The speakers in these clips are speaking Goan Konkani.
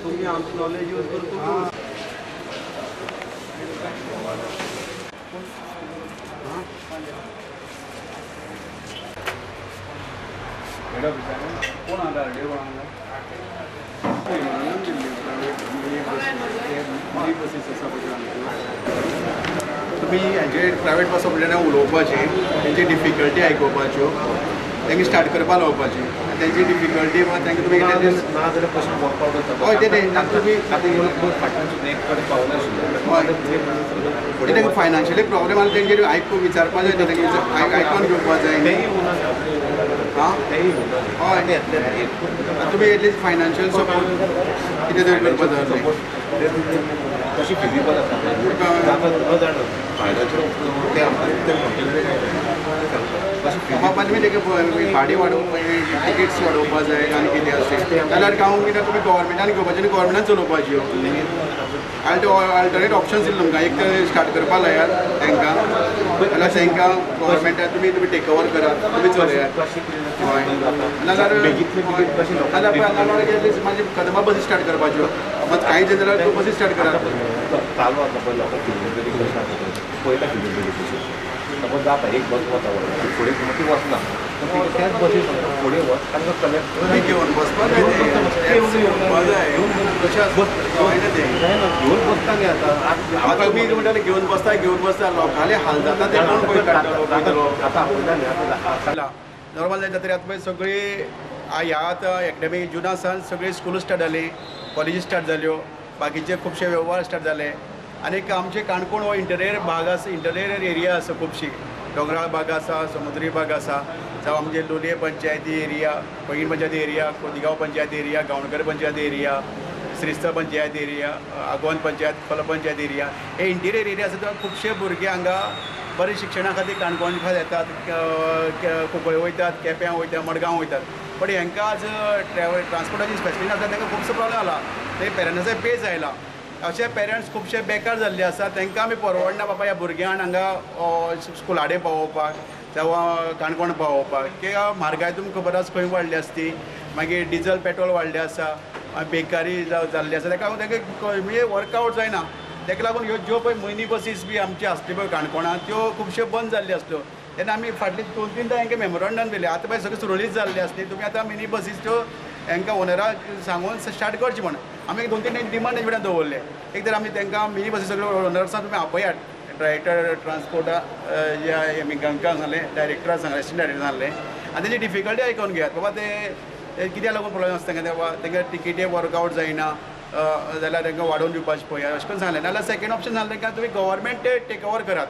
तुम्ही आमचं नॉलेज यूज करतो. कोण आला बसीस आसा पळय तुमी हेजे प्रायवेट बस ऑपरेटरां उलोवपाचें, तेंची डिफिकल्टी आयकुपाच्यो, तेंकां स्टार्ट करपा लावपाची, तेंची डिफिकल्टी तांकां तुमी ना जाल्यार प्रश्न वर्कआउट जाता. हय तें तुमी आतां फाटल्यान सुद्दां एक कडेन पावनाशिल्लें. हय तेंकां फायनान्शियली प्रॉब्लम आसल्यार तेंचेर आयकून विचारपा जाय, तेंकां आयकोन घेवपा जाय. आं हय तुमी एटलीस्ट फायनान्शियल सपोर्ट कितें तरी करपा जाय. कशी फिजिबल आसा बाबा तुमी तेका भाडें वाडोवपा, टिकेट्स वाडोवपा जाय आनी कितें आसा जाल्यार गांव कितें तुमी गव्हर्मेंटान घेवपाचें आनी गव्हर्मेंटान चलोवपाच्यो. अल्टरनेट ऑप्शन्स दिले तुमकां, एक तर स्टार्ट करपा लायात तांकां, जाल्यार तांकां गव्हर्मेंटान तुमी तुमी टेक ओवर करात, तुमी चलयात. हय नाजाल्यार नाजाल्यार एटलीस्ट मागीर कदंबा बसी स्टार्ट करपाच्यो, मात कांय जाण जाल्यार त्यो बसी स्टार्ट करात. चालू आसा पळय लोकांक फिजिबिलिटी कशें आसा पळयता फिजिबिलिटी सपोज जाता एक बस वता फुडें ती वचना, त्याच बसी फुडें वच तांकां कलेक्ट घेवन बसपा जाय, घेवन बसता न्ही. आतां तुमी म्हणटाले घेवन बसता घेवन बसता लोकांले हाल जाता ते कोण पळय काडटलो. आतां पळयता न्ही आतां नॉर्मल जाता तरी आतां पळय सगळी ह्या आतां एकेडमीक जुना सावन सगळी स्कुलां स्टार्ट जालीं, कॉलेजी स्टार्ट जाल्यो, बाकीचे खुबशे वेव्हार स्टार्ट जाले. आनीक आमचे काणकोण हो इंटरियर भाग आसा, इंटरियर एरिया आसा, खुबशी दोंगराळ भाग आसा, समुद्री भाग आसा. जावं आमचे Loliem panchayati area, Poinguinim panchayati area, Khotigao panchayati area, Gaonkar panchayati area, Shristhal panchayat area, Agonda panchayat, Cola panchayat area, हे इंटिरियर एरिया आसा. खुबशे भुरगे हांगा बरे शिक्षणा खातीर काणकोण येतात, कुंकळे वयतात, केप्यां वयतात, मडगांव वयतात. बट हांकां आज ट्रॅवल ट्रान्सपोर्टाची स्पेशली आसा तांकां खुबसो प्रॉब्लम जाला, ते पेरंट्साचो पेज आयला. अशे पेरंट्स खुबशे बेकार जाल्ले आसा, तांकां आमी परवडना बाबा ह्या भुरग्यांक हांगा स्कुला कडेन पावोवपाक जावं काणकोण पावोवपाक. कित्याक म्हारगाय तुमकां खबर आसा खंय वाडली आसा ती, मागीर डिजल पेट्रोल वाडलें आसा, बेकारी जाल्ली आसा, ताका लागून तांकां म्हणजे वर्कआउट जायना. ताका लागून ह्यो ज्यो पळय मिनी बसीस बी आमच्यो आसल्यो पळय काणकोणांत त्यो खुबश्यो बंद जाल्ल्यो आसल्यो. तेन्ना आमी फाटली 2-3 तांकां मेमोरंडम दिलें. आतां पळय सगळें सुरळीत जाल्लें आसली, तुमी आतां मिनी बसीस त्यो हांकां ओनराक सांगून स्टार्ट करचें म्हण आमी 2-3 डिमांड तेंचे कडेन दवरले. एक तर आमी तांकां मिनी बसी सगळे ओनर्सां तुमी आपयात, डायरेक्टर ट्रान्सपोर्टा हांकां सांगलें, डायरेक्टराक सांगलें, असिस्टंट डायरेक्टर सांगलें, आनी तेंची डिफिकल्टी आयकून घेयात बाबा ते कित्याक लागून प्रॉब्लम आसता तांकां, बाबा तांकां टिकेटी वर्कआउट जायना जाल्यार तांकां वाडोवन दिवपाचें पळयात अशें करून सांगलें. नाजाल्यार सेकेंड ऑप्शन सांगलें तांकां तुमी गव्हर्मेंट ते टेक ओवर करात,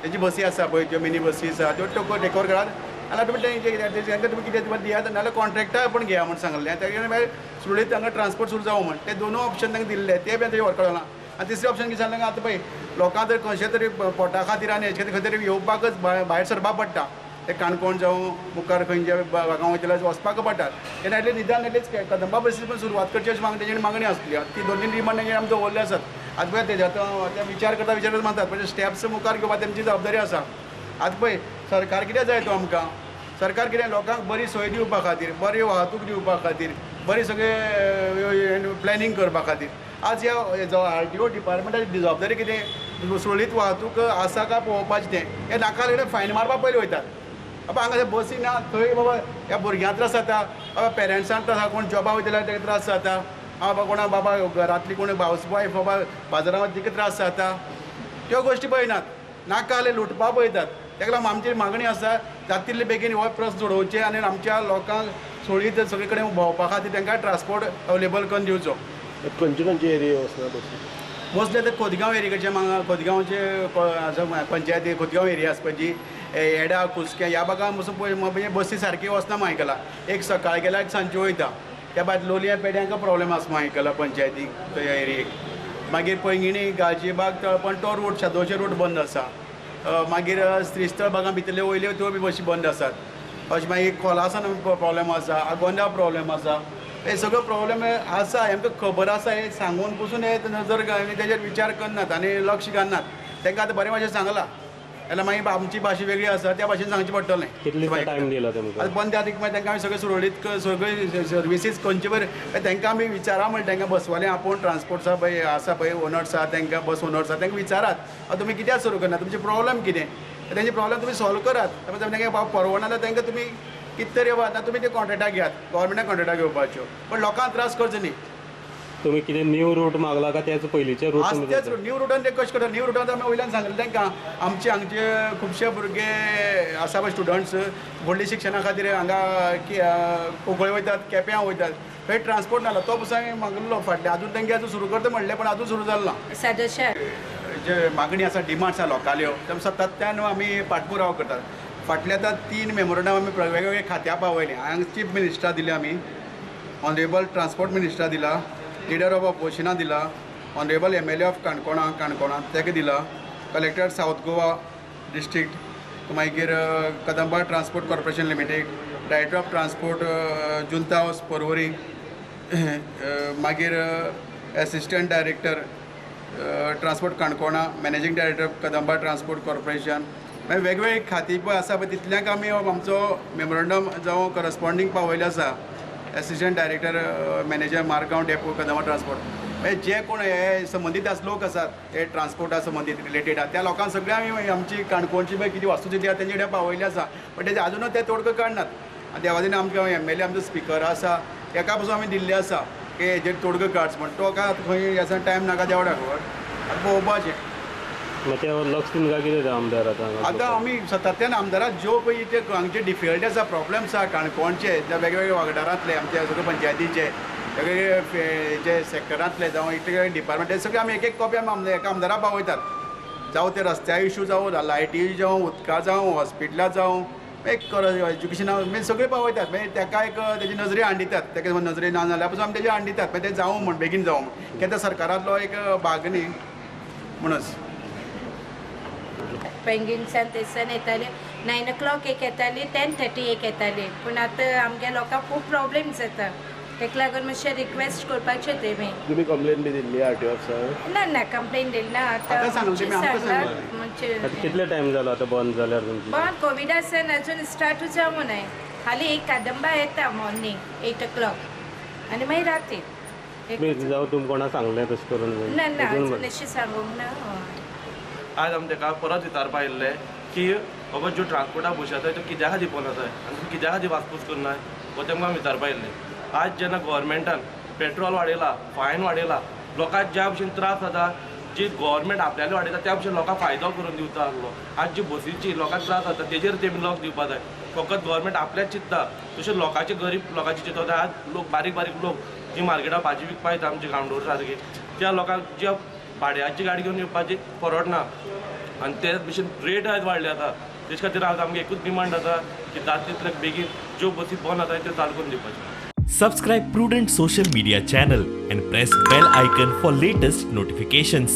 तेंची बसी आसा पळय त्यो मिनी बसी आसा त्यो टेक ओवर करात, नाल्यार तुमी तांकां तुमी कितें तुमी दियात, नाल्यार कॉन्ट्रेक्टार पण घेया म्हूण सांगलें. ताका मागीर सुरळीत तांकां ट्रान्सपोर्ट सुरू जावं म्हण ते दोनूय ऑप्शन तांकां दिल्ले, ते बी आतां वर्कआउट जाला. आनी तिसरें ऑप्शन कितें सांगलें, आतां पळय लोकांक जर कशें तरी पोटा खातीर आनी हेचे खातीर खंय तरी येवपाकच भायर सरपाक पडटा, ते काणकोण जावं मुखार खंयच्या भागां वयतले वचपाक पडटा. तेन्ना एटलीस्ट निदान एटलीस्ट कदंबा बसीस पण सुरवात करची अशी मागणी तेंची मागणी आसली. ती 2-3 डिमांड तेंची आमी दवरले आसात. आतां पळय तेजे आतां ते विचार करता विचार करता मानतात, पण स्टेप्स मुखार घेवपाक तेमची जबाबदारी आसा. आतां पळय सरकार कितें जाय तो आमकां, सरकार कितें लोकांक बरी सोय दिवपा खातीर, बरी वाहतूक दिवपा खातीर, बरी सगळें प्लॅनिंग करपा खातीर. आज ह्या आरटीओ डिपार्टमेंटाची जबाबदारी कितें, सुरळीत वाहतूक आसा काय पळोवपाचें तें, हे नाका जाल्यार फायन मारपाक पयलीं वयतात. बाबा हांगा बसी ना थंय बाबा ह्या भुरग्यांक त्रास जाता, बाबा पेरंट्सांक त्रास जाता, कोण जॉबा वयता जाल्यार ताका त्रास जाता, हांव बाबा कोणा बाबा घरांतली कोण हावस वायफ बाबा बाजारांत वता तिका त्रास जाता. त्यो गोश्टी पळयनात, नाका जाल्यार लुटपा पळयतात. ताका लागून आमची मागणी आसा जाता तितले बेगीन हो प्रस्न सोडोवचे आनी आमच्या लोकांक सुरळीत सगळे कडेन भोंवपा खातीर तांकां ट्रान्सपोर्ट अवेलेबल करून दिवचो. खंयचे खंयचे एरिया वचना बसी? मोस्टली आतां खोतगांव एरियाचे, खोतगांवचे पंचायती, खोतगांव एरिया आसा पळय जी, एडा कुस्कें ह्या भागां पसून म्हणजे बसी सारकी वचना म्हूण आयकलां. एक सकाळी गेल्यार एक सांजची वयता. त्या भायर लोलयां पेड्यांक प्रॉब्लम आसा म्हूण आयकलां पंचायतीक त्या एरियेक. मागीर पैंगिणी गालजीबाग तळपण तो रूट शादोचे रूट बंद आसा. मागीर श्रीस्थळ भागां भितरल्यो वयल्यो त्यो बी बसी बंद आसात. अशें मागीर खोलासान प्रॉब्लम आसा, आगोंदा प्रॉब्लम आसा. हे सगळो प्रॉब्लम आसा, आमकां खबर आसा, हे सांगून पसून हे नजर तेजेर विचार करनात आनी लक्ष घालनात. तांकां आतां बरें मातशें सांगलां, जाल्यार मागीर आमची भाशा वेगळी आसा त्या भाशेन सांगचें पडटलें. कितले टायम दिला तेमकां? आतां बंद जाता मागीर तांकां आमी सगळें सुरळीत सगळी सर्विसीस खंयचे बरें तांकां आमी विचारा म्हणलें तांकां बसवाले आपोवन ट्रान्सपोर्ट पळय आसा पळय ओनर्स आसा तांकां बस ओनर्स आसा तांकां विचारात आतां तुमी कित्याक सुरू करना, तुमचे प्रॉब्लम कितें, तेंचे प्रॉब्लम तुमी सॉल्व करात. तांकां परवडना जाल्यार तांकां तुमी कितें तरी आतां तुमी ते कॉन्ट्रेक्टाक घेयात, गव्हर्मेंटाक कॉन्ट्रेक्टाक घेवपाच्यो, पण लोकांक त्रास करचो न्ही. तुमी कितें न्यू रूट मागला काय त्याच पयलींचे रूट? आज तेच न्यू रुटान ते कशें करता, न्यू रुटान आमी वयल्यान सांगलें तांकां आमचे हांगचे खुबशे भुरगे आसा पळय स्टुडंट्स व्हडले शिक्षणा खातीर हांगा कोंकळे वयतात, केप्यां वयतात, थंय ट्रान्सपोर्ट ना तो पसून हांवें मागलो फाटलें आजून तांकां आजून सुरू करता म्हणलें पण आजून सुरू जालें ना. सदस्य जे मागणी आसा डिमांड्स आसा लोकांल्यो ते सातत्यान आमी पाठपुरावा करतात. फाटले आतां 3 मेमोरंडम आमी वेगवेगळे खात्या पावयले. हांगा चीफ मिनिस्टरा दिले आमी, ऑनरेबल ट्रान्सपोर्ट मिनिस्टरा दिला, लिडर ऑफ ऑपोजिशना दिला, ऑनरेबल MLA of काणकोणा काणकोणा ताका दिला, कलेक्टर सावथ गोवा डिस्ट्रिक्ट, मागीर Kadamba transport corporation limited, director of transport Junta house Porvorim, मागीर assistant director transport Canacona, managing director Kadamba transport corporation, मागीर वेगवेगळे खातीं पळय आसा पळय तितल्यांक आमी आमचो मेमोरंडम जावं करस्पोंडींग पावयलें आसा. Assistant director manager Margao depot Kadamba transport, म्हणजे जे कोण हे संबंदीत आस लोक आसात हे ट्रान्सपोर्टा संबंदीत रिलेटेड आसा त्या लोकांक सगळ्या आमी आमची काणकोणची पळय कितें वस्तुस्थिती आसा तेंचे कडेन पावयल्ली आसा, पण तेजे आजुनूय ते तोडको काडनात. आनी देवादीन आमकां MLA आमचो स्पिकर आसा तेका पसून आमी दिल्लें आसा की हेजेर तोडको काड म्हण, तो काय आतां खंय आसा टायम नाका देवडाक खबर आतां पळोवपाचें. लक्ष दिवन कितें आमदार आतां आतां आमी सातत्यान आमदाराक ज्यो पळय ते हांगचे डिफिकल्टी आसा प्रॉब्लम्स आसा काणकोणचे ज्या वेगवेगळे वाठारांतले आमच्या सगळे पंचायतीचे वेगवेगळे जे सेक्टरांतले जावं इतले डिपार्टमेंट ते सगळे आमी एक एक कॉपी आमी एका आमदाराक पावयतात. जावं ते रस्त्या इशू जावं, लायटी जावं, उदका जावं, हॉस्पिटलां जावं, एक एज्युकेशना मागीर सगळें पावयतात. मागीर ताका एक तेजी नजरे हाडितात, ताका नजरे ना जाल्यार पसून आमी तेजे हाडितात, मागीर तें जावं म्हण बेगीन जावं म्हण, कित्याक सरकारांतलो एक भाग न्ही म्हणूच. पेंगीनसान थंयसान येताले 9 o'clock एक येताली, 10:30 एक येताली, पूण आतां आमगे लोकांक खूब प्रॉब्लेम जाता, ताका लागून मातशें रिक्वेस्ट करपाचें तेमी. तुमी कंप्लेन बी दिल्ली RTO ऑफिसार? ना ना कंप्लेन दिली ना. आतां सांगलें. कितले टायम जालो आतां बंद जाल्यार तुमची? बंद कोविडा सान अजून स्टार्टूच जावूं नाय. हाली एक कादंबा येता मॉर्निंग 8 o'clock आनी मागीर राती. जावं तुमी कोणा सांगलें तशें करून? ना ना अजून अशें सांगूंक ना. आज आमी ताका परत विचारपा आयिल्ले की बाबा ज्यो ट्रान्सपोर्टा बशी आसा त्यो कित्या खातीर बंद आसाय आनी तुमी कित्या खातीर वासपूस करनाय हो तेमकां आमी विचारपा आयिल्ले. आज जेन्ना गव्हर्मेंटान पेट्रोल वाडयला, फायन वाडयला, लोकांक ज्या भशेन त्रास जाता, जी गव्हर्मेंट आपल्याले वाडयता त्या भशेन लोकांक फायदो करून दिवता आसलो. आज जी बसीची लोकांक त्रास जाता तेजेर तेमी लक्ष दिवपा जाय. फकत गव्हर्मेंट आपल्याच चिंत्ता, तशें लोकांचे गरीब लोकांचे चिंतता. आज लोक बारीक बारीक लोक जी मार्केटान भाजी विकपा येता आमचे गांवडोर सारकी, त्या लोकांक ज्या भाड्याची गाडी घेवन येवपाची परवडना आनी ते भशेन रेट आयज वाडले आसा. तेज खातीर आज आमगे एकूच डिमांड आसा की जाता तितले बेगीन ज्यो बसी बंद आसा त्यो चालू करून दिवपाच्यो. Subscribe Prudent Social Media channel and press bell icon for latest notifications.